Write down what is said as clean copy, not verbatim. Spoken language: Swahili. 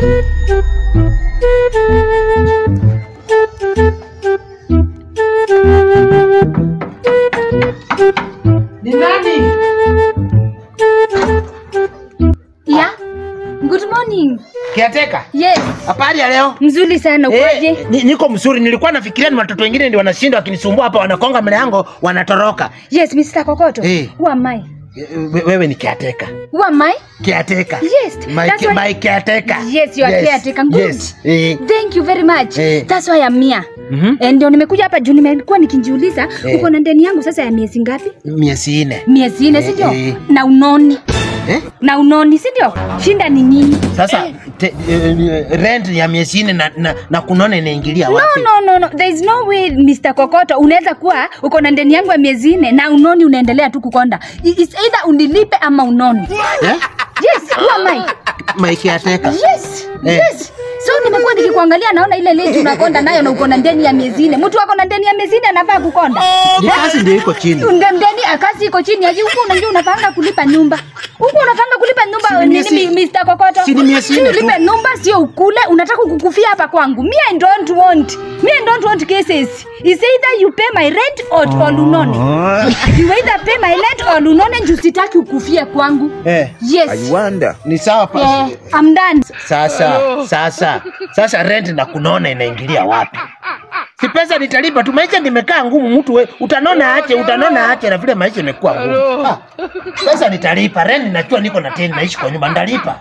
Ni nani? Yeah. Good morning. Caretaker? Yes. Habari ya leo? Mzuri sana, ukoje? Niko mzuri. Nilikuwa nafikiria ni watoto wengine ndio wanashinda wakinisumbua hapa, wanakonga mlango, wanatoroka. Yes, Mr. Kokoto. Who am I? Wewe ni caretaker. Who am I? Caretaker. Yes. My caretaker. Yes, you are caretaker. Good. Yes. Thank you very much. That's why I'm here. Ndio nimekuja hapa juu nimekuwa nikijiuliza uko na ndeni yangu sasa ya miezi ngapi? Miezi 4. Miezi 4, si ndio? Na unoni. Na unoni, si ndio? Shinda ni nini? Sasa rent ya miezi 4 na kunona inaingilia wapi? No. There is no way, Mr. Kokoto, unaweza kuwa uko na ndeni yangu ya miezi 4 na unoni unaendelea tu kukonda. It's either unilipe ama unoni. Yes, who am I? My caretaker. Yes. Yes. So nimekuwa nikikuangalia naona ile lady unakonda nayo na uko na ndeni ya miezi 4. Mtu wako na ndeni ya miezi 4 anafaa kukonda. Ni kazi ndio iko chini. Ndeni kazi iko chini. Aje huko unajua unapanga kulipa nyumba. Huko unapanga kulipa nyumba nini Mr. Kokoto? Si ni miezi 4 tu. Ulipe nyumba sio ukule, unataka kukufia hapa kwangu. Me I don't want. Me I don't want cases. It's either you pay my rent or unone. You either pay my rent or unone, juu sitaki ukufie kwangu. Yes. I wonder. Ni sawa pa. I'm done. Sasa rent na kunona inaingilia wapi? Si pesa nitalipa tu, maisha nimekaa ngumu mtu we, utanona ache na vile maisha imekuwa ngumu. Pesa nitalipa, rent najua niko na tena naishi kwa nyumba ndalipa.